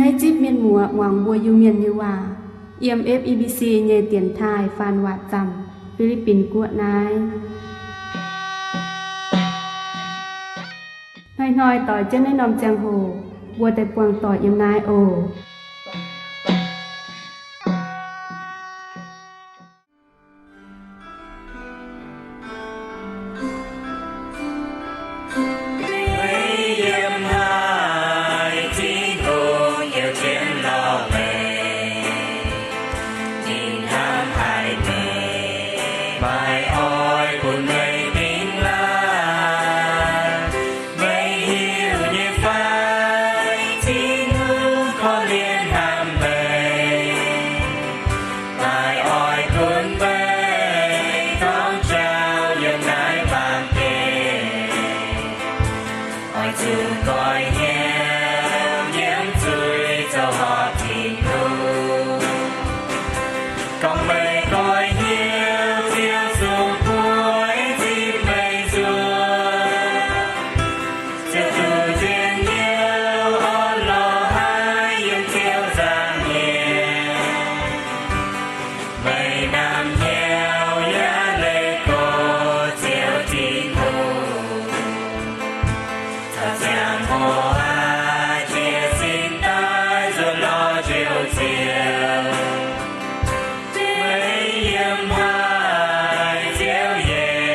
Naaiv zipv mienh muoz muangx mbuo Iu-Mienh nyei waac, yiem F E B C nyei dienx taaih faan waac zaamc, Fi^li^bin Guoqv naaiv. Hnoi-hnoi doix jienv naaiv norm ziangh hoc, mbuo daaih buangh doic yiem naaiv oc.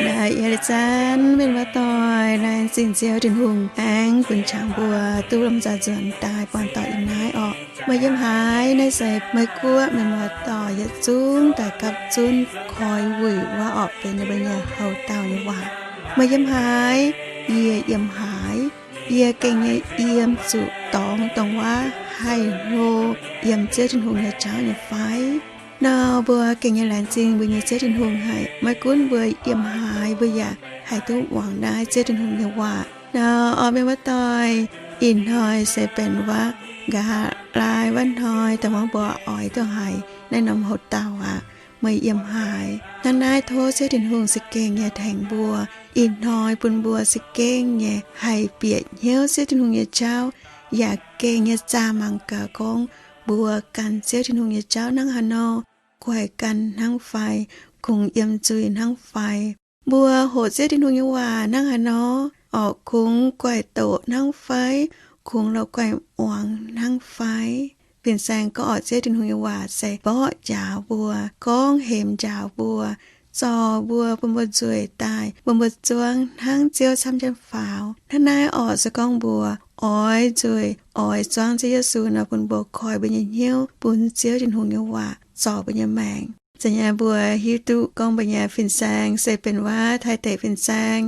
Naaiv yie zanc mienh muoz-doic, laengz zingh Ziouv Tin-Hungh aengx bun qangx mbuo duqv lomh nzoih nzuonx daaih buangh doic yiem naaiv orqc. Meih yiem haaix? Naaiv se Meiv Guoqv mienh muoz-doic yietc zungv daaih gapv zunv koi wuic wuov orqc benx ninh mbuo nyei houx-dauh nyei waac. Meih yiem haaix? Yie yiem haaix? Yie gengh nyei yiem zuqc dorngx dongh wuov haih hlo yiem Ziouv Tin-Hungh nyei jauv nyei fai? Nor mbuo gengh nyei laengz zingh mbuo nyei Ziouv Tin-Hungh haic. Maiv gunv mbuo yiem haaix, mbuo yaac haih duqv muangx naaiv Ziouv Tin-Hungh nyei waac. Nor orqc, mienh muoz-doic, ih hnoi se benx wuov nqa'haav laai wuov hnoi, da'faanh mbuo oix duqv haiz naaiv norm houx-dauh aqv. Meih yiem haaix? Hnangv naaiv tov Ziouv Tin-Hungh za'gengh nyei tengx mbuo. Ih hnoi bun mbuo za'gengh nyei haih bieqc hnyouv Ziouv Tin-Hungh nyei jauv, yaac gengh nyei zaah mangc gaax gorngv mbuo gan Ziouv Tin-Hungh nyei jauv hnangv haaix nor, guaih gan hnangv fai, kungx yiem zuiz hnangv fai. Mbuo hoqc Ziouv Tin-Hungh nyei waac hnangv haaix nor, orqc kungx guaih doqc hnangv fai, kungx la'guaih muangx hnangv fai. Fin-saeng gorngv orqc Ziouv Tin-Hungh nyei waac se mborqv njaaux mbuo, gorngv hemx njaaux mbuo, zorc mbuo, bun mbuo nzueic daaih, bun mbuo zuangv hnangv Ziouv camv jienv faaux. Hnangv naaiv orqc se gorngv mbuo oix nzueic, oix zuangv Ziouv Yesu nor, bun mbuo koi mbuo nyei hnyouv bun Ziouv Tin-Hungh nyei waac zorc mbuo nyei maengc. Zeiz nyei mbuo hiuv duqv gorngv mbuo nyei fin-saeng se benx wuov Taiv deic fin-saeng.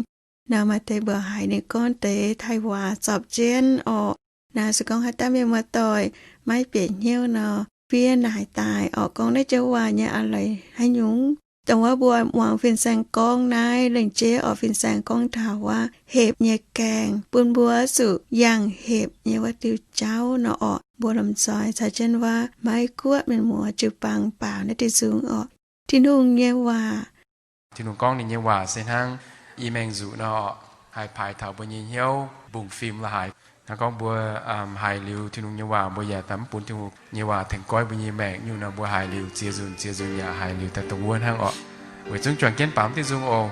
Nor maaih deix mbuo haiz ninh gorngv deix Taiv waac zorpc jienv orqc. Naaiv se gorngv haaix dauh mienh muoz-doic maiv bieqc hnyouv nor, fiev naaic daaih orqc, gorngv naaiv joux waac nyei a'leiz haaix nyungc. Dongh wuov mbuo muangx fin-saeng gorngv naaiv lengc jeiv orqc, fin-saeng gorngv taux wuov hepc nyei gaengh, bun mbuo zuqc yangh hepc nyei wuov diuh jauv nor orqc. Mbuo lomh nzoih caux jienv wuov Meiv Guoqv mienh muoz jiu-baang baaux naaiv diuh nzung orqc. Tin-Hungh nyei waac. Tin-Hungh gorngv ninh nyei waac se hnangv i maengh nzuqc nor orqc, haih paaix taux mbuo nyei hnyouv mbungv fim la'haaix. Hnangv gorngv mbuo haiz liuz Tin-Hungh nyei waac, mbuo yaac daaih mv bun Tin-Hungh nyei waac tengx goiv mbuo nyei maengc nyungc nor, mbuo haiz liuz ziex nzunc ziex nzunc yaac haiz liuz daaih dongh wuov hnangv orqc. Weic zungv juangc jienv baaux diuh nzung oc.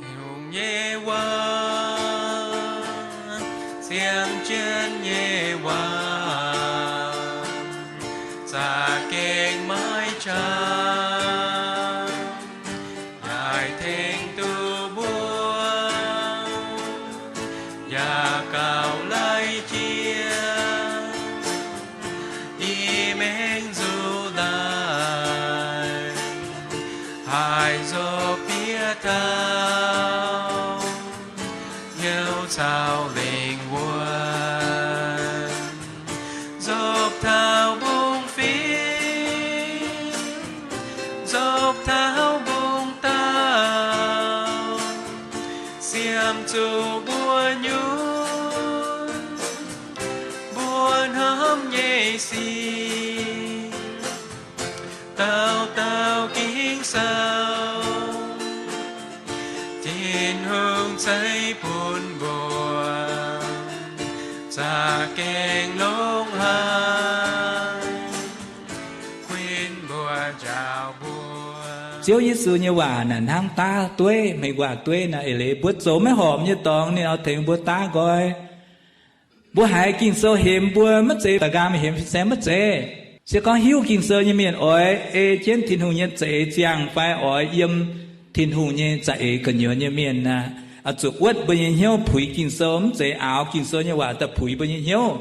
Tin-Hungh nyei waac, siang jienv nyei waac, za'gengh maiv qangx, naaic tengx duqv mbuo yaac gaux lai jiex i maengx nzuqc daaih, haih nzopv bieqc taux hnyouv caux lingh wuonh, nzopv taux mbungv fim, nzopv taux mbungv dauh, siemv zuqc mbuo nyunc, mbuo hnamv nyei sic, dauh dauh Ging-Sou, Tin-Hungh ceix bun mbuo. Ziouv Yesu nyei waac naaic hnangv daav dueiv, hmei waac dueiv naaic eix leiz mbuo zoux maiv horpc nyei dorngx ninh oix tengx mbuo daav nqoi. Mbuo haiz Ging-Sou hemx mbuo maiv zeiz da'nqaang hemx fin-saeng maiv zeiz. Se gorngv hiuv Ging-Sou nyei mienh oix ei jienv Tin-Hungh nyei za'eix ziangh fai oix yiem Tin-Hungh nyei za'eix gu'nyuoz nyei mienh aeqv, oix zuqc wuotv mbuo nyei hnyouv puix Ging-Sou, mv zeiz aaux Ging-Sou nyei waac daaih puix mbuo nyei hnyouv.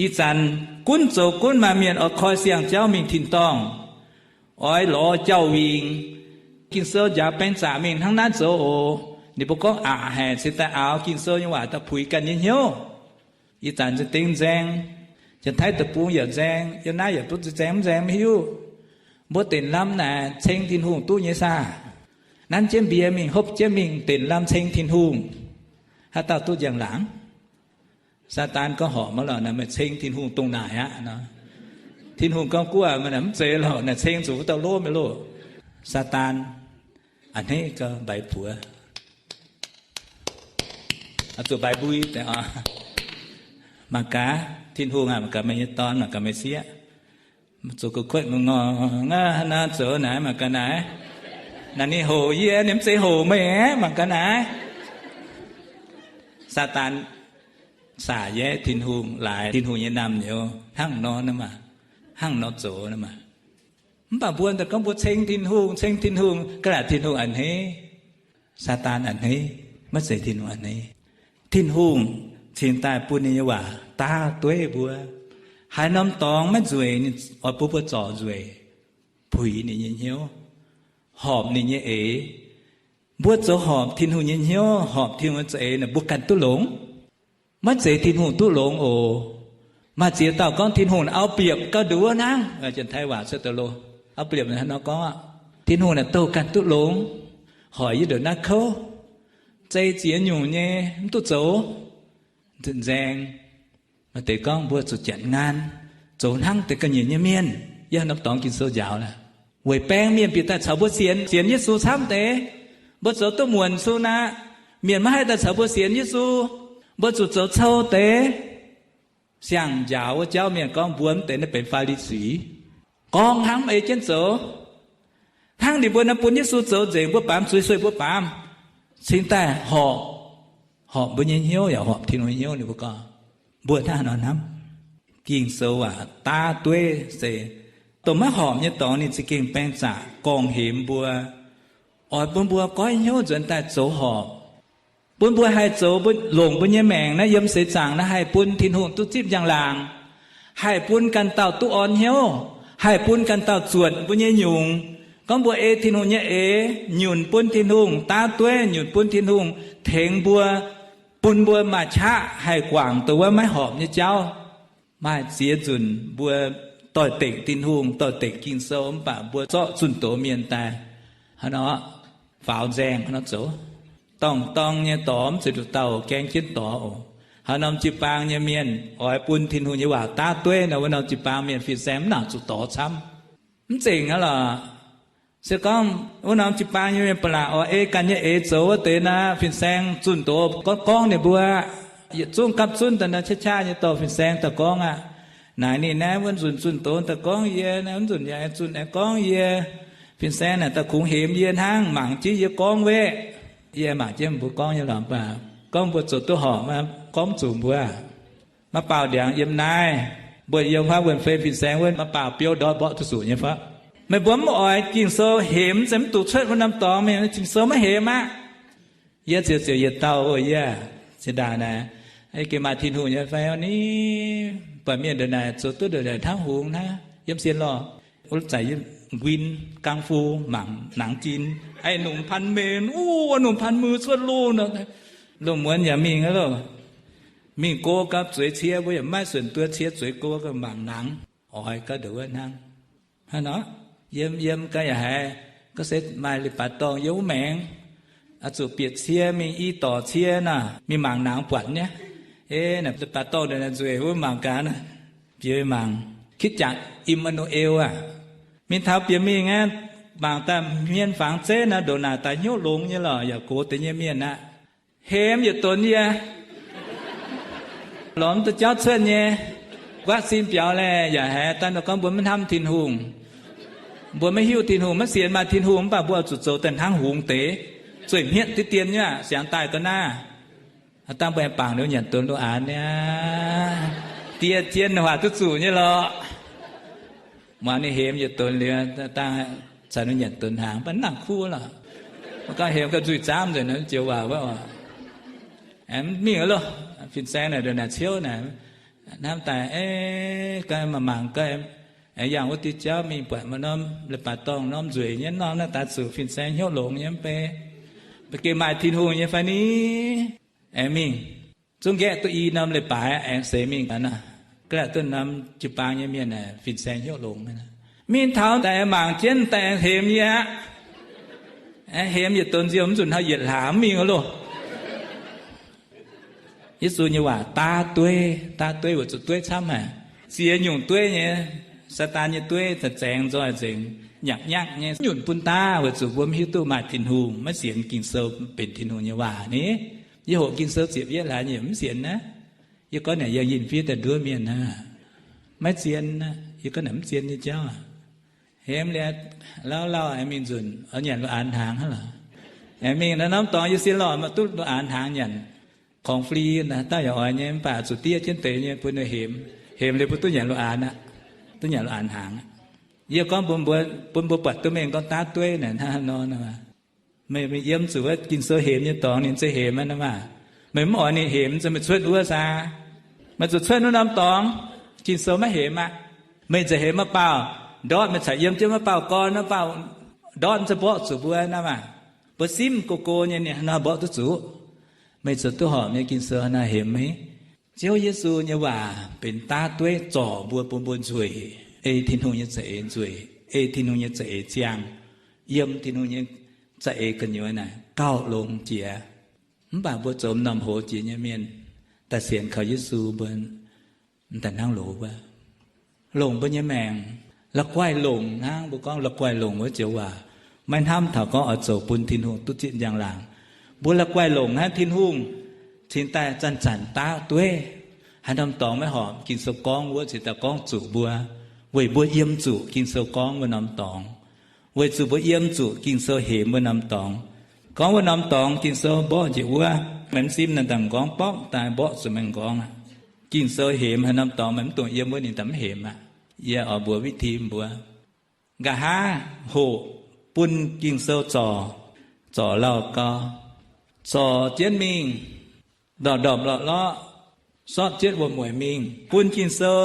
Ih zanc gunv zoux gunv maaih mienh oix koi siang-jauv mingh tin-dorngh, oix lorz jauv-wingc. Ging-Sou njaaux baeng zaqc mingh hnangv naaiv zoux oc. Ninh mbuo gorngv aqc haic, cingx daaih aaux Ging-Sou nyei waac daaih puix ganh nyei hnyouv. Ih zanc nzengc dingv nzaeng, Janx-Taiv deic-bung yaac nzaeng, yiem naaiv yaac duqv nzaeng, mv nzaeng mv hiuv. Mbuo denc lamh naaic ceng Tin-Hungh duqv nyei saah? Nanv jienv mbie mingh, hopv jienv mingh, denc lamh ceng Tin-Hungh. Haaix dauh duqv njang-laangc? Saadaan gorngv horpc maiv lorqc, naaic meih ceng Tin-Hungh dongh naaic aqv nor. Tin-Hungh gorngv guoqv, meih naaic mv zeiz lorqc, naaic ceng zuqc wuov dauh lov maiv loh. Saadaan a'hneiv gau, mbaix buoz, zuqc mbaix mbui. Mangc gaax, Tin-Hungh aac, mangc gaax meih nyei dorn, mangc gaax meih sieqv, zuqc gu'kuotv ngongh ngorc aav, hnangv naaiv zoux naaic, mangc gaax naaic. Naaic ninh hoc yie, ninh mv zeiz hoc meih aqv, mangc gaax naaic. Saadaan saac yaev Tin-Hungh, laaix Tin-Hungh nyei naamh nyouz hnangv nor, hnangv nor zoux. Mv baac mbuo daaih gorngv mbuo ceng Tin-Hungh, ceng Tin-Hungh, ga'naaiv Tin-Hungh a'hneiv, Saadaan a'hneiv, maiv zeiz Tin-Hungh a'hneiv. Tin-Hungh cingx daaih bun ninh nyei waac daav dueiv mbuo. Haaix norm dorngx maiv nzueic, ninh oix bun mbuo zorc nzueic, puix ninh nyei hnyouv, horpc ninh nyei eix. Mbuo zoux horpc Tin-Hungh nyei hnyouv, horpc Tin-Hungh nyei za'eix naaic, mbuo ganh duqv longx. Maiv zeiz Tin-Hungh duqv longx oc. Maaih ziex dauh gorngv Tin-Hungh auv-bieqc gauh nduov hnangv. Janx-Taiv waac cuotv daaih loh, auv-bieqc hnangv nor gorngv aqv, Tin-Hungh naaic douh ganh duqv longx, hoic yie ndongc naaiv kouv, zei ziex nyungc nyei mv duqv zoux. Nzaeng, maaih deix gorngv mbuo zuqc janx ngaan, zoux hnangv deix ga'nyiec nyei mienh. Yie haaix norm dorngx Ging-Sou njaaux leh, weic baeng mienh bieqc daaih caux mbuo sienx, sienx Yesu camv deix. Mbuo zoux duqv muonc cun aqv, mienh maiv haih daaih caux mbuo sienx Yesu. Mbuo zuqc zoux cou deix. Siang-njaaux wuov jauv mienh gorngv mbuo mv deix naaiv benx Faa^li^si, gorngv hnangv mv ei jienv zoux. Hnangv ninh mbuo naaiv bun Yesu zoux nzengc, mbuo baamz zuiz sueih mbuo baamz, cingx daaih horpc, horpc mbuo nyei hnyouv yaac horpc Tin-Hungh nyei hnyouv. Ninh mbuo gorngv, mbuo hnangv nor hnamv. Ging-Sou waac daav dueiv se dongh maiv horpc nyei dorngx ninh za'gengh baeng zaqc gorngv hemx mbuo, oix bun mbuo goiv hnyouv nzuonx daaih zoux horpc, bun mbuo haih zoux, longc mbuo nyei maengc naaiv yiem seix zaangc naaiv haih bun Tin-Hungh duqv zipv njang-laangc, haih bun ganh dauh duqv orn hnyouv, haih bun ganh dauh zuotc mbuo nyei nyungc. Gorngv mbuo ei Tin-Hungh nyei eix nyunc bun Tin-Hungh, daav dueiv nyunc bun Tin-Hungh tengx mbuo, bun mbuo maaih qaqv haih guangc dongh wuov maiv horpc nyei jauv. Maaih ziex nzunc mbuo doix-dekc Tin-Hungh, doix-dekc Ging-Sou, mv baac mbuo zorqv zunh doz mienh daaih hnangv nor faaux nzaeng hnangv nor zoux. Dorngh-dorngh nyei dorx mv zeiz nduqc dauh gaeng jienv dorx oc. Haaix norm jiu-baang nyei mienh oix bun Tin-Hungh nyei waac daav dueiv nor, wuov norm jiu-baang mienh fin-saeng mv nangc zuqc dorx camv. Mv zengc aqv lorqc. Se gorngv wuov norm jiu-baang nyei mienh ba'laqc oix ei ganh nyei eix zoux wuov deix nor, fin-saeng zunh doz gorngv, gorngv ninh mbuo, yietc zungv gapv zunv daaih nor, qaqv qaqv nyei dorh fin-saeng daaih gorngv aqv. Naaic ninh naaiv wuov nzunc zunh doz daaih gorngv yie, naaiv wuov nzunc yaac zunh aengx gorngv yie. Fin-saeng naaic daaih kungx hemx yie hnangv, mangc jienv yie gorngv weqv. Yie mangc jienv mbuo gorngv nyei lorqc, mv baac gorngv mbuo zoux duqv horpc, gorngv zuqc mbuo maiv baaux ndiangx yiem naaiv. Mbuo yiem huaav wuonh fei fin-saeng wuov, maiv baaux biouv ndortv mborqv duqv zuqc nyei fai? Meih mbuo mv oix Ging-Sou hemx, se mv duqv cuotv wuov norm dorngx mingh, Ging-Sou maiv hemx aqv. Yie ziouc ziouc yietc dauh oc, yie zinh ndaangc naaic, gengh maaih Tin-Hungh nyei fai ni? Buatc mienh ndongc naaic zoux duqv ndongc naaic hnangv hungx hnangv, yiem sien lorh. Wuov zanc yie nquin gang fu mangc nangx jin, aengx nungx pan mengh, wuov nungx pan mui cuotv loh nor. Lungh muonz yaac mingh loh, mingh go gau zueiz cie, mbuo yaac maiv suonc duov cie zueiz go gau mangc nangx, oix gau ndongc wuov hnangv. Hnangv nor, yiem yiem gau yaac haiz, ga'sie maaih leiz-baaix dorngh yiem wuov maengx, zuqc bieqc cie mingh i dorc cie nor, mingh mangc nangx buatc nyei. Ei, naaic leiz-baaix dorngh ndongc naaic nzueic wuov mangc gaax, bieqc mingh mangc Kritz-Jakc Im^ma^nu^el aah. Mingh taux bieqc mingh aeqv, mangc daaih hmien fangx zeiv nor, ndongc naaic daaih hnyouv longx nyei lorqc, yaac gox deix nyei mienh aqv. Hemx yietc donx yie, lorz mv duqv jauv cuotv nyei, guaatv sin biaux laeh, yaac haiz daaih nor gorngv mbuo maiv hnamv Tin-Hungh. Mbuo maiv hiuv Tin-Hungh, maiv sienx maaih Tin-Hungh, mv baac mbuo oix zuqc zoux daaih hnangv hungx deix, zueih hmieqv diqv dien nyei aqv, siangx daaih ga'naaiv. Aa, dangh mbuo aengx bangc liuz nyanc donx lo aanx niaa, die jien waac duqv zuqc nyei lorqc. Muangx ninh hemx yietc donx liuz, dangh caux ninh nyanc donx hnaangx, mv baac mv nangc kuv lorqc. Mv gorngv hemx gau nzuih zaamv nzengc nor, joux waac wuov oc. Aengx mingh loh, fin-saeng naaic ndongc naaic ciouv naaic, hnamv daaih, ga'naaiv mangc mangc ga'naaiv, aengx yangh wuov diuh jauv mingh buatc maaih norm leiz-baaix dorngh norm nzueic nyei norm naaiv daaih zuqc fin-saeng hnyouv longx nyei mv bei, mv baac gengh maaih Tin-Hungh nyei fai ni? Aengx mingh zungv nqaeqv duqv i norm leiz-baaix aengx seix mingh gaax nor, ga'naaiv duqv norm jiu-baang nyei mienh aeqv, fin-saeng hnyouv longx. Mingh taux daaih aengx mangc jienv daaih aengx hemx yie aqv. Aengx hemx yietc donx nziouv mv nzunc hnoi yietc hlaax mv mingh loh. Yesu nyei waac daav dueiv, daav dueiv weic zuqc dueiv camv haic. Ziex nyungc dueiv nyei, Saadaan nyei dueiv zaengx nzoih nzengc, nyangc nyangc nyei nyunc bun daav weic zuqc mbuo mv hiuv duqv maaih Tin-Hungh, maiv sienx Ging-Sou benx Tin-Hungh nyei waac ni. Yie hoqc Ging-Sou ziepc yietv hlaax nyei mv sienx naaiv. Yie gorngv naaic yangh yinh fiev daaih nduov mienh aqv. Maiv zien aqv. Yie gorngv naaic mv zien nyei jauv aqv. Hemx liuz, lauh lauh aengx mingh nzunc oix nyanc lo aanx hnaangx hnangv lorqc. Aengx mingh naaiv norm dorngx yie sin lorqc maaih duqv lo aanx hnaangx nyanc. Corn free naaiv dauh yaac oix nyei, mv baac zuqc diev jienv deix nyei bun ninh hemx. Hemx liuz mbuo duqv nyanc lo aanx aqv. Duqv nyanc lo aanx hnaangx aqv. Yie gorngv mbuo, mbuo, bun mbuo buatc duqv mengh gorngv daav dueiv naaic hnangv haaix nor. Meih, meih yiem zuqc wuov Ging-Sou hemx nyei dorngx ninh za'gengh hemx aqv nor maah. Meih mv oix ninh hemx, meih cuotv wuov saah? Meih zuqc cuotv wuov norm dorngx, Ging-Sou maiv hemx aqv. Meih za'gengh hemx maiv baaux ndortv, meih caux yiem jienv maiv baaux gorn, maiv baaux ndortv, mv zeiz mborqv zuqc mbuo nor maah. Mbuo simv go go nyei, ninh haaix nor mborqv duqv zuqc? Meih zuqc duqv horpc nyei Ging-Sou haaix nor hemx meih? Ziouv Yesu nyei waac benx daav dueiv zorc mbuo, bun mbuo nzueic, ei Tin-Hungh nyei za'eix nzueic, ei Tin-Hungh nyei za'eix ziangh, yiem Tin-Hungh nyei za'eix gu'nyuoz naaic gauh longx jiex. Mv baac mbuo zoux m'normh hoz jiex nyei mienh, daaih sienx kaux Yesu mbuo m'daaih hnangv loz wuov, longc mbuo nyei maengc la'guaih longc hnangv. Mbuo gorngv la'guaih longc wuov joux waac, maiv hnamv taux gorngv oix zoux bun Tin-Hungh duqv zipv njang-laangc. Mbuo la'guaih longc hnangv. Tin-Hungh cingx daaih zanc-zanc daav dueiv, haaix norm dorngx maiv horpc, Ging-Sou gorngv wuov cingx daaih gorngv zuqc mbuo, weic mbuo yiem zuqc Ging-Sou gorngv wuov norm dorngx, weic zuqc mbuo yiem zuqc Ging-Sou hemx wuov norm dorngx. Gorngv wuov norm dorngx Ging-Sou mborqv njiec wuov, meih mv simv naaic daaih m'nqorngv borqv daaih mborqv zuqc meih m'nqorngv aqv. Ging-Sou hemx haaix norm dorngx meih mv dungx yiem wuov ninh daaih mv hemx aqv. Yie oix mbuox witv tim mbuo, nqa'haav hoqc bun Ging-Sou zorc, zorc lauh gau, zorc jienv mingh, ndorpc ndorpc lorqc lorqc, sortv jienv wuom-mueic mingh, bun Ging-Sou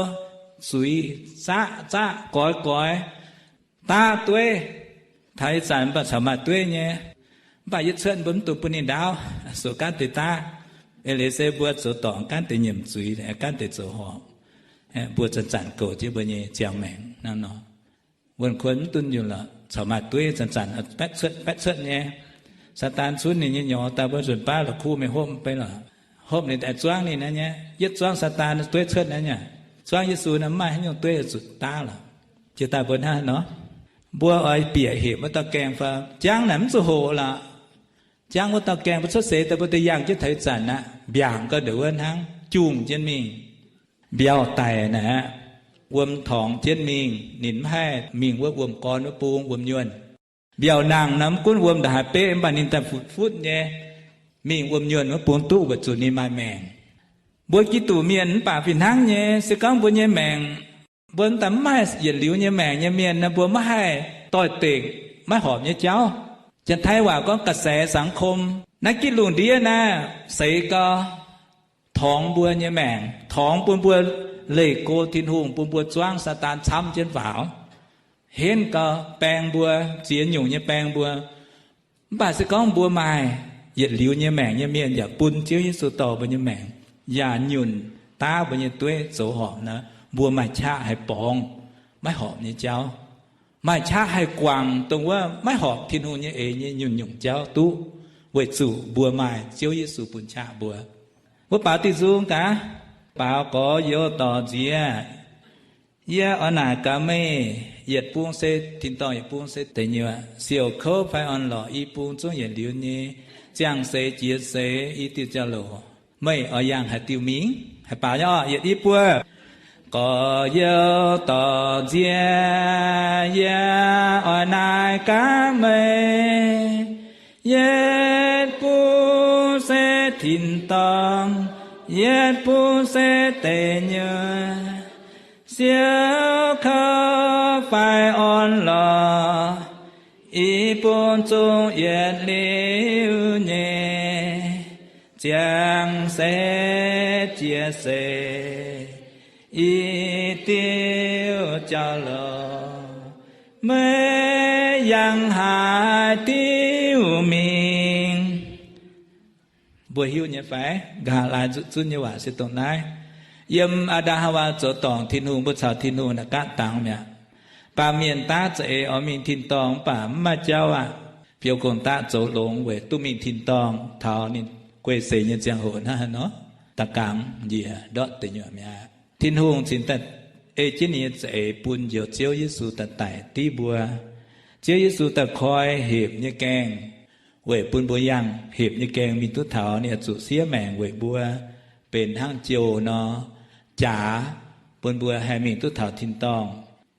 zuiz zaqv zaqv goix goix, daav dueiv. Taux ih zanc mv baac caux maaih dueiv nyei, mv baac yie cuotv mbuo mv dungx bun ninh ndaauv, zoux gaanv deix daav. Eix leiz se mbuo zoux dorngc gaanv deix nyiemc zuiz, gaanv deix zoux horpc. Mbuo zanc-zanc goux jienv mbuo nyei ziangh maengc hnangv nor. Wuonh kuonx mv dunh yunh lorqc, caux maaih dueiv zanc-zanc baetv cuotv baetv cuotv nyei. Saadaan cunv ninh nyei nyorx daaih mbuo nzunc baav la'kuv mingh hopv mv bei lorqc. Hopv ninh daaih zuangv ninh naaiv nyei, yietv zuangv Saadaan dueiv cuotv naaiv nyei. Zuangv Yesu naaiv mv maaih haaix nyungc dueiv zuqc daav lorqc. Jiex daaih mbuo hnangv haaix nor, mbuo oix bieqc hepc wuov dauh gaengh fai? Jangv naaic mv zuqc hoqc lorqc. Jangv wuov dauh gaengh mbuo cuotv seix daaih mbuo da'yangh jienv taux ih zanc aqv, mbiaangc gau ndongc wuov hnangv, jungh jienv mingh. Mbiauh daic naaic aqv, wuom torngx jienv mingh, ninh mv haih mingh wuov wuom-gorn wuov bung wuom-nyuonh. Mbiauh nangh nor mv gunv wuom ndongc haaix beqv mv baac ninh daaih futv futv nyei, mingh wuom-nyuonh wuov bung duqv weic zuqc ninh maaih maengc. Mbuo Giduc mienh mv baac fih hnangv nyei. Se gorngv mbuo nyei maengc, mbuo daaih mv maaih yietc liuz nyei maengc nyei mienh nor, mbuo maiv haih doix-dekc maiv horpc nyei jauv. Janx-Taiv waac gorngv กระแสสังคม. Naaiv gitv lungh ndiev naaiv seix gau, torngx mbuo nyei maengc, torngx bun mbuo leih go Tin-Hungh, bun mbuo zuangv Saadaan camv jienv faaux. Henv gau, baeng mbuo, ziex nyungc nyei baeng mbuo. Mv baac se gorngv mbuo maaih yietc liuz nyei maengc nyei mienh yaac bun Ziouv Yesu dorh mbuo nyei maengc, yaac nyunc daav mbuo nyei dueiv zoux horpc nor, mbuo maaih qaqv haih borngz maiv horpc nyei jauv, maaih qaqv haih guangc dongh wuov maiv horpc Tin-Hungh nyei eix nyei nyunc nyungc jauv duqv, weic zuqc mbuo maaih Ziouv Yesu bun qaqv mbuo. Mbuo baaux diuh nzung gaax. Baaux gorx youz dorc nziex. Yie oix naaic gaax meih, yietc bung se tin-dorngh, yietc bung se deic nyuoqc, siouc kouv fai orn-lorqc, i bung zungv yietc liuz nyei, ziangh seix jiex seix i diuh jauv-louc, meih oix yangh haaix diuh mingh? Haih baaux nyei orqc? Yietc, i, buo. Gorx-youz dorh nziex yie oix naaic gaax meih, yietv bung se tin-dorngh, yietv bung se deic nyuoqc, siouc kouv fai orn-lorqc, i bung zungv yietc liuz nyei. Ziangh se jiex seix, i diuh jauv-louc, meih yangh haaix diuh mingh? Mbuo hiuv nyei fai? Nqa'haav laai zunv nyei waac se dongh naaiv. Yiem Aa^ndam Haawaa zoux dorngc, Tin-Hungh, mbuo caux Tin-Hungh naaic gaatv dangx mi'aqv. Baamh mienh daav za'eix oix mingh tin-dorngh mv baac mv maaih jauv aqv. Biouv Gong Daqv zoux longx weic duqv mingh tin-dorngh taux ninh guei seix nyei ziangh hoc hnangv haaix nor, da'gangx njiec ndortv deic nyuoqc mi'aqv. Tin-Hungh cingx daaih ei jienv ninh nyei za'eix bun njoux Ziouv Yesu daaih daic div mbuo. Ziouv Yesu daaih koi hepc nyei gaengh weic bun mbuo yangh hepc nyei gaengh mingh duqv taux ninh oix zuqc siev maengc weic mbuo benx hnangv jouh nor, jaax bun mbuo haih mingh duqv taux tin-dorngh.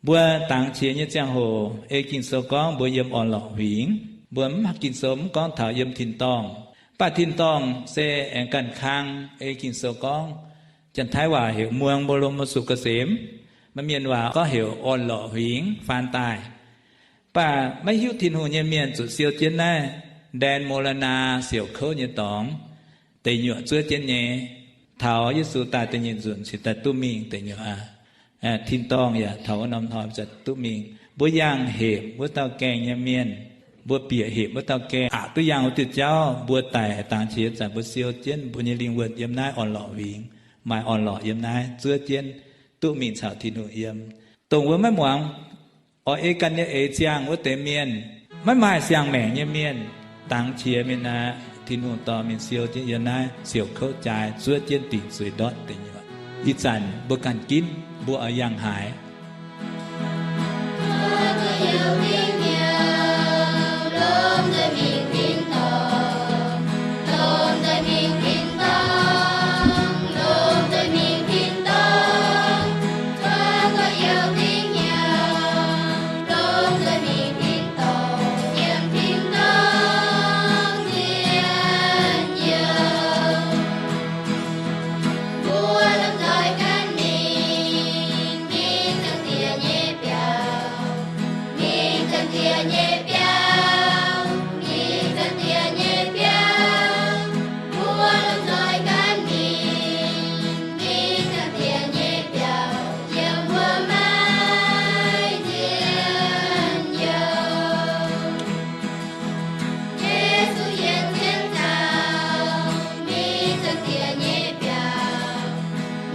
Mbuo dangx qiex nyei ziangh hoc ei Ging-Sou gorngv mbuo yiem orn-lorqc huingx. Mbuo mv, Ging-Sou mv gorngv taux yiem tin-dorngh. Mv baac tin-dorngh se aengx ganh kang. Ei Ging-Sou gorngv, Janx-Taiv waac heuc เมืองบรมสุขเกษม, maaih mienh waac gorngv heuc orn-lorqc huingx faan daaih. Mv baac maiv hiuv Tin-Hungh nyei mienh zuqc siou jienv naaiv แดนมรณา siouc kouv nyei dorngx, deic nyuoqc zuov jienv nyei. Taux Yesu daaih da'nyeic nzunc cingx daaih duqv mingh deic nyuoqc aqv. Tin-dorngh yaac taux wuov norm hnoi za'gengh duqv mingh. Mbuo yangh hepc wuov dauh gaengh nyei mienh, mbuo bieqc hepc wuov dauh gaengh aqc duqv yangh wuov diuh jauv, mbuo daic dangx qiex zanc mbuo siou jienv, mbuo nyei lingh wuonh yiem naaiv orn-lorqc huingx, maaih orn-lorqc yiem naaiv zuov jienv, duqv mingh caux Tin-Hungh yiem. Dongh wuov maiv muangx, oix ei ganh nyei eix ziangh wuov deix mienh, maiv maaih siang-maengc nyei mienh, dangx qiex mingh aqv, Tin-Hungh dorh mingh siou jienv yiem naaiv siouc kouv jaaix, zuov jienv dingc zuiz ndortv deic nyuoqc. Ih zanc mbuo ganh ginv mbuo oix yangh haaix. Mbuo lomh nzoih gan mingh, mingh Zaangc Diex nyei biauv. Mingh Zaangc Diex nyei biauv, mingh Zaangc Diex nyei biauv. Mbuo lomh nzoih gan mingh, mingh Zaangc Diex nyei biauv, yiem wuov maiv nzienh youh. Yesu yiem jienv dauh, mingh Zaangc Diex nyei biauv,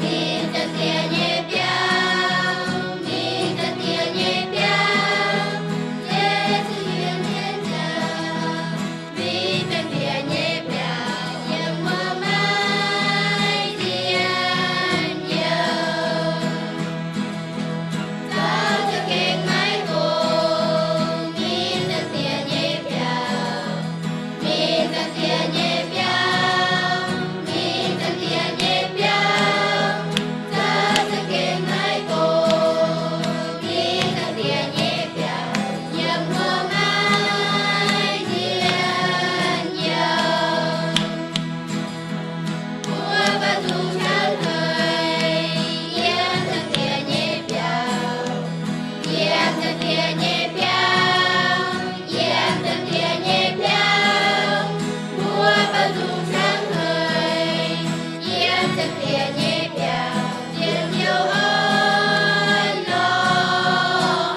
mingh Zaangc Diex nyei biauv, mingh Zaangc Diex nyei biauv. Yesu yiem jienv dauh, mingh Zaangc Diex nyei biauv, yiem wuov maiv nzienh youh. Zaux za'gengh maiv gong, mingh Zaangc Diex nyei biauv, mingh Zaangc Diex nyei biauv, mingh Zaangc Diex nyei biauv. Zaux za'gengh maiv gong, mingh Zaangc Diex nyei biauv, yiem wuov maiv nzienh youh. Mbuo buangh zuqc hnangv haaix, yiem Zaangc Diex nyei biauv, yiem Zaangc Diex nyei biauv, yiem Zaangc Diex nyei biauv. Mbuo buangh zuqc hnangv haaix, yiem Zaangc Diex nyei biauv, yiem youh orn-lorqc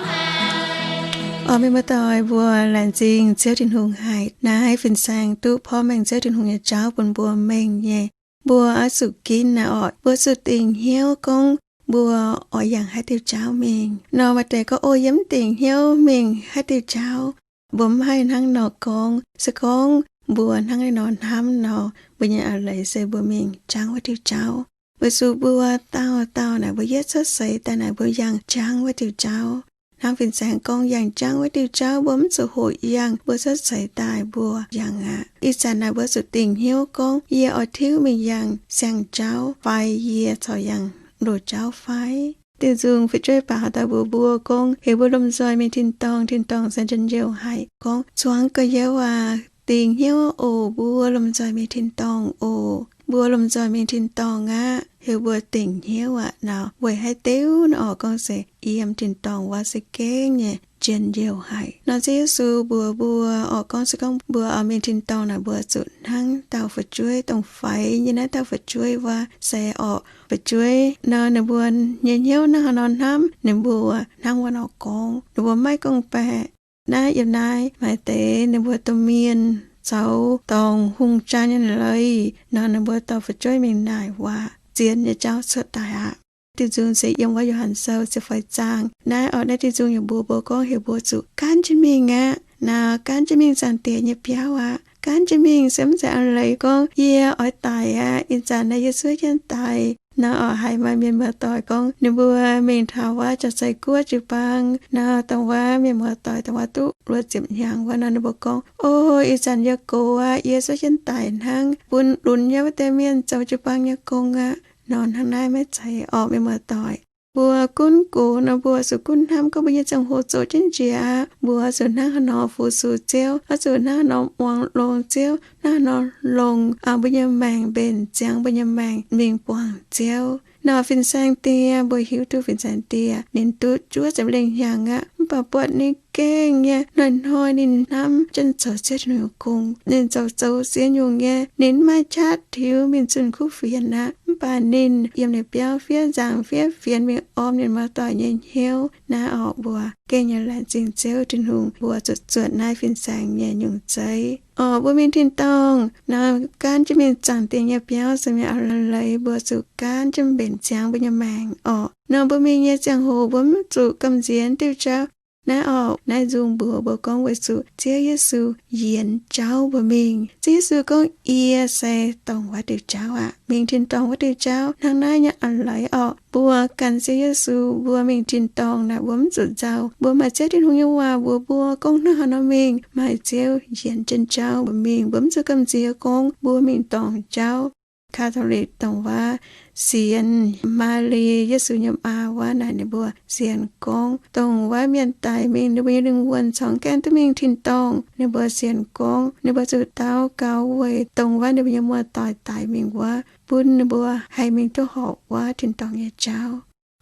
haic. Oix mingh muoz-doic mbuo laengz zingh Ziouv Tin-Hungh haic. Naaiv fin-saeng duqv porv mengh Ziouv Tin-Hungh nyei jauv bun mbuo mengh nyei. Mbuo oix zuqc ginv naaiv orqc, mbuo zuqc dingc hnyouv gorngv mbuo oix yangh haaix diuh jauv mingh. Nor maaih deix gorngv, O, yie mv dingc hnyouv mingh haaix diuh jauv. Mbuo mv haih hnangv nor gorngv. Se gorngv mbuo hnangv naaiv nor hnamv nor, mbuo nyei a'leiz se mbuo mingh jangv wuov diuh jauv. Weic zuqc mbuo dauh dauh naaic, mbuo yietv cuotv seix daaih naaic, mbuo yangh jangv wuov diuh jauv. Hnangv fin-saeng gorngv, yangh jangv wuov diuh jauv, mbuo mv zuqc hoqc yangh mbuo cuotv seix daaih mbuo yangh aqv. Ih zanc naaic mbuo zuqc dingc hnyouv gorngv, yie oix tiuv mingh yangh siang-jauv fai yie corc yangh loz-jauv fai? Diuh nzung fu'jueiv baac haaix dauh mbuox mbuo gorngv, heuc mbuo lomh nzoih mingh tin-dorngh, tin-dorngh se njien-youh haic. Gorngv, Zuangx gorx-youz aac, dingc hnyouv oc. Mbuo lomh nzoih mingh tin-dorngh oc. Mbuo lomh nzoih mingh tin-dorngh aqv. Heuc mbuo dingc hnyouv aqv. Naaiv weic haaix diuc nor? Orqc, gorngv se yiem tin-dorngh wuov se gengh nyei njien-youh haic. Nor Ziouv Yesu mbuox mbuo, orqc, gorngv se gorngv mbuo oix mingh tin-dorngh naaic, mbuo zuqc hnangv dauh fu'jueiv, dongh faix nyei naaiv dauh fu'jueiv wuov se, orqc, fu'jueiv nor, ninh mbuo nyei hnyouv hnangv haaix nor hnamv, ninh mbuo hnangv wuov nor gorngv. Ninh mbuo maiv gorngv-baeqc. Naaiv yiem naaiv maaih deix ninh mbuo domh mienh zoux dorngc hungh jaa nyei leiz nor, ninh mbuo dorh fu'jueiv mingh naaic waac zien nyei jauv cuotv daaih aqv. Diuh nzung se yiem wuov Yo^han Sou ziepc feix zaang. Naaiv orqc, naaiv diuh nzung yaac mbuox mbuo gorngv heuc mbuo zuqc gaanv jienv mingh aqv. Naaiv gaanv jienv mingh Zaangc Diex nyei biauv aqv. Gaanv jienv mingh se mv zeiz a'leiz gorngv, Yie oix daic aqv, ih zanc naaiv yie zuov jienv daic. Naaiv orqc, haiz maaih mienh muoz-doic gorngv ninh mbuo mingh taux wuov Jaa^cai Guoqv jiu-baang. Naaiv dongh wuov mienh muoz-doic dongh wuov duqv luo ziepc hnyangx wuov nor, ninh mbuo gorngv, O, ih zanc yie gox aqv, yie zuov jienv daic hnangv, bun lunx nyei wuov deix mienh zoux jiu-baang nyei gong aqv. Nor hnangv naaiv maiv zeiz orqc, mienh muoz-doic. Mbuo gunv gox nor, mbuo zuqc gunv hnamv gorngv mbuo nyei ziangh hoc zoqc jienv njiec aqv. Mbuo zuqc hnangv haaix nor fu-sux Ziouv, oix zuqc hnangv haaix nor muangx longx Ziouv, hnangv haaix nor longc mbuo nyei maengc mbenc ziangx mbuo nyei maengc mingh buangh Ziouv. Nor fin-saeng die, mbuo hiuv duqv fin-saeng die ninh duqv juov ziepc lengh hnyangx aqv, mv baac buatc ninh gengh nyei hnoi-hnoi ninh hnamv jienv zoux Ziouv Tin-Hungh nyei gong. Ninh zoux zoux sienx nyungc nyei, ninh maiv maaih qaqv tiux mingh zunh kuv fienx aqv. Mv baac ninh yiem ninh biauv fiev nzaangc fiev fienx mingh orn mienh muoz-doic nyei hnyouv. Naaiv orqc, mbuo gengh nyei laengz zingh Ziouv Tin-Hungh, mbuo zuqc zuotc naaiv fin-saeng nyei nyungc zeiv. Orqc, mbuo mingh tin-dorngh nor, gaanv jienv mingh Zaangc Diex nyei biauv se mingh a'leiz, mbuo zuqc gaanv jienv mbenc ziangx mbuo nyei maengc orqc. Nor mbuo mingh nyei ziangh hoc mbuo mv zuqc gamh nziex diuh jauv. Naaiv orqc, naaiv nzung mbuox mbuo gorngv weic zuqc Ziouv Yesu yienx jauv mbuo mingh. Ziouv Yesu gorngv, Yie se dongh wuov diuh jauv aqv, mingh tin-dorngh wuov diuh jauv. Hnangv naaiv nyei a'leiz orqc, mbuo gan Ziouv Yesu mbuo mingh tin-dorngh naaic, mbuo mv zuqc nzauh. Mbuo maaih Ziouv Tin-Hungh nyei waac mbuox mbuo gorngv hnangv haaix nor mingh, maaih Ziouv yienx jienv jauv mbuo mingh. Mbuo mv zuqc gamh nziex gorngv mbuo mingh dorngc jauv. Katolv^li dongh wuov sienx Maa^li, Yesu nyei maa wuov naaic, ninh mbuo sienx gorngv dongh wuov mienh daic mingh, ninh mbuo nyei lingh wuonh corc gaengh duqv mingh tin-dorngh. Ninh mbuo sienx gorngv ninh mbuo zuqc daux gaux weic dongh wuov ninh mbuo nyei muoz-doic daic mingh wuov, bun ninh mbuo haih mingh duqv horpc wuov tin-dorngh nyei jauv.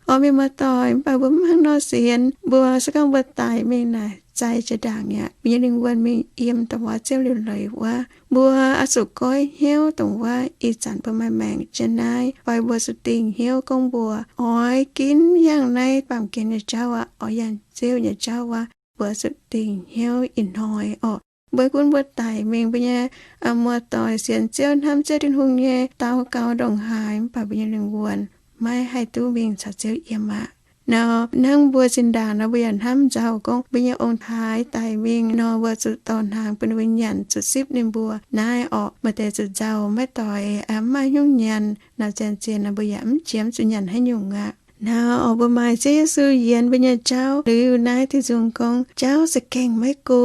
Orqc, mienh muoz-doic, mv baac mbuo mv hnangv nor sienx. Mbuo se gorngv mbuo daic mingh naaic, zai jiex ndaangc aqv, mbuo nyei lingh wuonh mingh yiem dongh wuov Ziouv liuc leiz wuov. Mbuo oix zuqc goiv hnyouv dongh wuov ih zanc mbuo maaih maengc jienv naaiv, fai mbuo zuqc dingc hnyouv gorngv mbuo oix ginv yangh naaiv baamh gen nyei jauv aqv, oix yangh Ziouv nyei jauv wuov. Mbuo zuqc dingc hnyouv ih hnoi orqc. Mbuo gunv mbuo daic mingh, mbuo nyei muoz-doic sienx Ziouv, hnamv Ziouv Tin-Hungh nyei, daux gaux ndongc haaix, mv baac mbuo nyei lingh wuonh maiv haih duqv mingh caux Ziouv yiem aqv. Nor hnangv mbuo zinh ndaangc nor, mbuo yaac hnamv nzauh gorngv mbuo nyei ong-taaix daic mingh nor, mbuo zuqc dorh hnaangx bun ninh mbuo nyanc, zuqc sipv ninh mbuo. Naaiv orqc, maaih deix zuqc nzauh maiv doix, mv maaih hnyouv nyanc. Nor zien-zien nor mbuo yaac mv jiex mv zuqc nyanc haaix nyungc aqv. Nor orqc, mbuo maaih Ziouv Yesu yienx mbuo nyei jauv. Liuz naaiv diuh nzung gorngv, jauv za'gengh maiv go,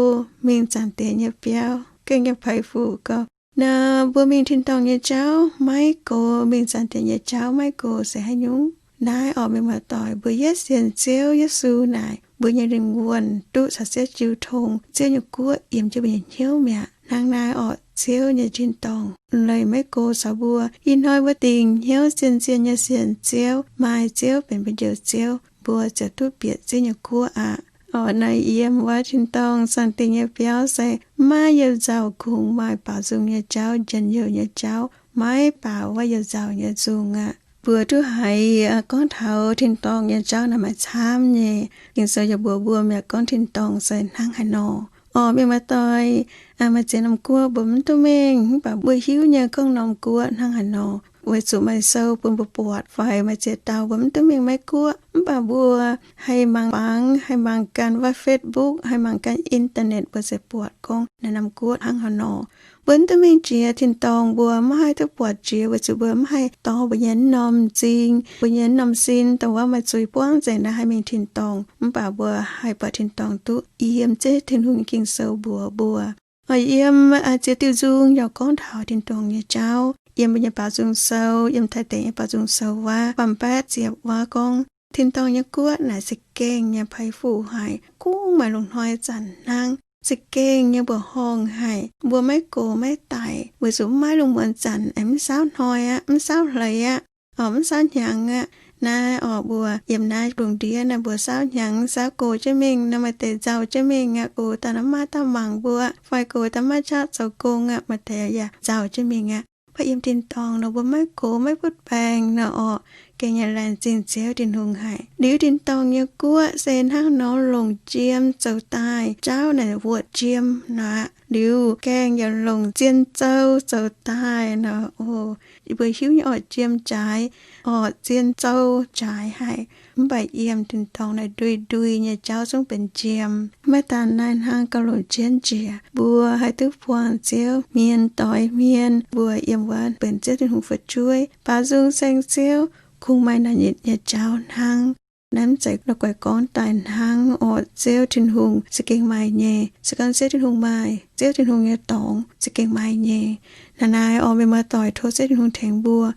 mingh Zaangc Diex nyei biauv gengh nyei peix fuc gau. Nor mbuo mingh tin-dorngh nyei jauv maiv go, mingh Zaangc Diex nyei jauv maiv go se haaix nyungc? Naaiv orqc, mienh muoz-doic, mbuo yietv sienx Ziouv Yesu naaic, mbuo nyei lingh wuonh duqv caux Ziouv jiu tong, Ziouv nyei guoqv yiem jienv mbuo nyei hnyouv mi'aqv. Hnangv naaiv orqc, Ziouv nyei tin-dorngh leih maiv go caux mbuo. Ih hnoi mbuo dingc hnyouv zien-zien nyei sienx Ziouv, maaih Ziouv benx mbuo Njoux Ziouv, mbuo ziouc duqv bieqc Ziouv nyei guoqv aqv. Orqc, naaiv yiem wuov tin-dorngh Zaangc Diex nyei biauv se maiv maaih you-nzauh kungx maaih baaux nzung nyei jauv, njien-youh nyei jauv, maiv baaux wuov you-nzauh nyei nzung aqv. Mbuo duqv haiz gorngv taux tin-dorngh nyei jauv naaic maaih camv nyei. Ging-Sou yaac mbuox mbuo mi'aqv gorngv tin-dorngh se hnangv haaix nor. Orqc, mienh muoz-doic, maaih ziex norm guoqv mbuo mv duqv mingh, mv baac mbuo hiuv nyei gorngv norm guoqv hnangv haaix nor, weic zuqc maaih sou bun mbuo buatc, fai maaih ziex dauh mbuo mv duqv mingh Meiv Guoqv, mv baac mbuo haih mangc fangx, haih mangc ganh wuov Facebook, haih mangc ganh internet, mbuo se buatc gorngv naaiv norm guoqv hnangv haaix nor. Mbuo mv duqv mingh jiex tin-dorngh, mbuo maiv haih duqv buatc jiex, weic zuqc mbuo mv haih dorh mbuo nyei norm m'zing, mbuo nyei norm sin, dongh wuov maaih zuiz buangv nzengc naaiv haih mingh tin-dorngh. Mv baac mbuo haih buatc tin-dorngh duqv yiem Ziouv Tin-Hungh nyei Ging-Sou mbuox mbuo. Oix yiem ziex diuh nzung yaac gorngv taux tin-dorngh nyei jauv. yiem mbuo nyei baaux nzung sou, yiem Taiv deic nyei baaux nzung sou wuov faam-baeqv ziepc wuov gorngv, tin-dorngh nyei guoqv naaic za'gengh nyei peix fuqv haic, kungx maaih lungh hnoi zanc hnangv. Za'gengh nyei mbuoqc horngh haic, mbuo maiv gox maiv daic, weic zuqc mv maaih lungh muonz zanc aengx mv saauv hnoi aqv, mv saauv hleix aqv, oc, mv saauv hnyangx aqv. Naaiv oc, mbuo yiem naaiv lungh ndiev naaiv, mbuo saauv hnyangx, saauv gox jienv mingh nor, maaih deix nzauh jienv mingh aqv, gox daaih nor maiv maaih dauh mangc mbuo, fai gox daaih maiv qaqv zoux gong aqv, maaih deix yaac nzauh jienv mingh aqv. Mv baac yiem tin-dorngh nor mbuo maiv gox maiv butv baengc nor oc, gengh nyei laengz zingh Ziouv Tin-Hungh haic. Liuz tin-dorngh nyei guoqv se hnangv nor longc jiem zoux daaih, jaauv naaic wuotc jiem nor aqv. Liuz gaengh yaac longc zien zou zoux daaih nor oc. Mbuo hiuv nyei orqc, jiem jaaix, orqc, zien zou jaaix haic. Mv baac yiem tin-dorngh naaic ndui-ndui nyei jaauv zungv benx jiem. Maiv daan naaiv hnangv, gauh longc jienv njiec, mbuo haih duqv buangh Ziouv hmien doix hmien. Mbuo yiem wuov benx Ziouv Tin-Hungh fu'jueiv, baaux nzung ceng Ziouv, kungx maaih naaic nyitc nyei jaauv hnangv. Naaiv mv zeiz la'guaih gorngv daaih hnangv orqc. Ziouv Tin-Hungh za'gengh maaih nyei. Se gorngv Ziouv Tin-Hungh maaih, Ziouv Tin-Hungh nyei dorngx za'gengh maaih nyei. Naaiv naaiv orqc, mienh muoz-doic, tov Ziouv Tin-Hungh tengx mbuo.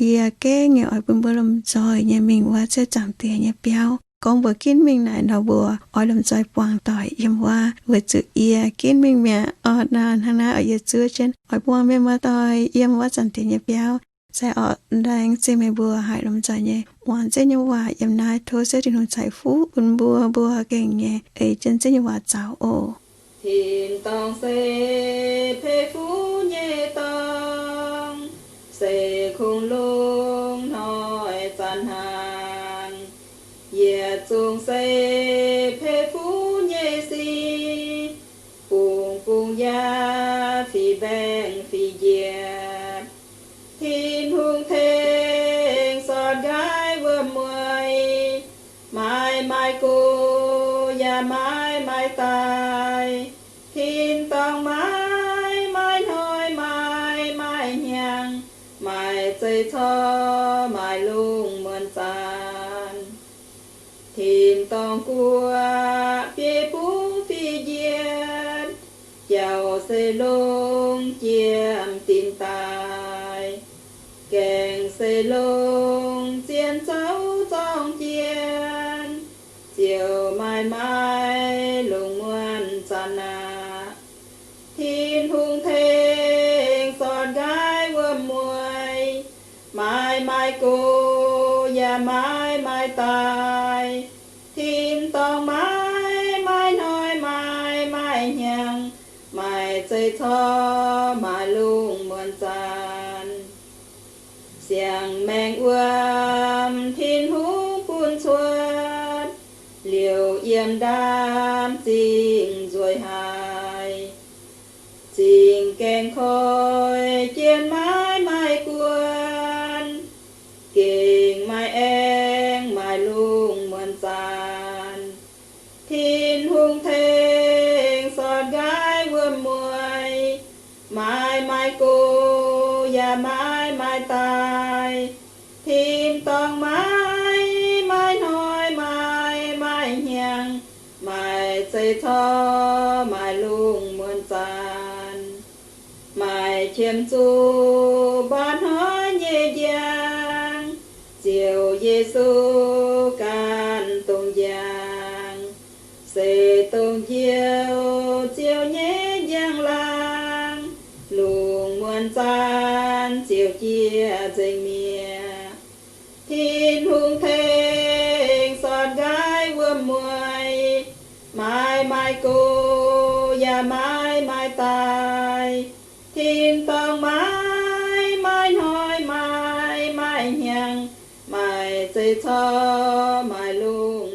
Yie gengh nyei oix bun mbuo lomh nzoih nyei mingh wuov Ziouv Zaangc Diex nyei biauv. Gorngv mbuo ginv mingh naaic nor, mbuo oix lomh nzoih buangh doic yiem wuov, weic zuqc yie ginv mingh mi'aqv. Orqc, naaiv hnangv naaiv oix yie zuov jienv oix buangh mienh muoz-doic yiem wuov Zaangc Diex nyei biauv. Se orqc, laengz zingh meih mbuo haih lomh nzoih nyei muangx Ziouv nyei waac yiem naaiv. Tov Ziouv Tin-Hungh ceix fuqv bun mbuo, mbuo gengh nyei ei jienv Ziouv nyei waac zaux oc. Tin-dorngh se pei fuqv nyei dorngx, se kungx lungh hnoi zanc hnaangx. Yietc zungv se pei fuqv nyei sic, bungx bungx yaac fih mbaengx fih njiec. Tin-Hungh tengx sortv nqaiv wuom-mueiz, maiv maaih gox yaac maiv maaih daaih. Tin-dorngh maiv maaih hnoi, maiv maaih hnyangx, maaih zeiz corc maaih lungh muonz zanc. Tin-dorngh guoqv biei bungx fih njiec, jauv se longx jiem dinc daaih. Gaengh se longx zien zouv zorng jien, ziouc maaih maaih lungh muonz zanc aqv. Tin-Hungh tengx sortv nqaiv wuom-mueiz, maiv maaih gox yaac maiv maaih daaih. Tin-dorngh maiv maaih hnoi, maiv maaih hnyangx, maaih zeiz corc maaih lungh muonz zanc. Siang-maengh wuom Tin-Hungh bun cuotv, liouc yiem ndaamv-zingh nzueic haic. Zingh gaengh koi jien maiv maaih guon, gengh maaih aengx maaih lungh muonz zanc. Tin-Hungh tengx sortv nqaiv wuom-mueiz, maiv maaih gox yaac maiv maaih daaih. Tin-dorngh maiv maaih hnoi, maiv maaih hnyangx, maaih zeiz corc maaih lungh muonz zanc. Maaih qiemx zuqc mba'hnoi nyei njang, Ziouv Yesu ganh dongh njang. Se dongh Njoux Ziouv nyei njang-laangc, lungh muonz zanc ziouc jiex nzengc mi'aqv. Tin-Hungh tengx sortv nqaiv wuom-mueiz, maiv maaih gox yaac maiv maaih daaih. Tin-dorngh maiv maaih hnoi, maiv maaih hnyangx, maaih zeiz corc maaih lungh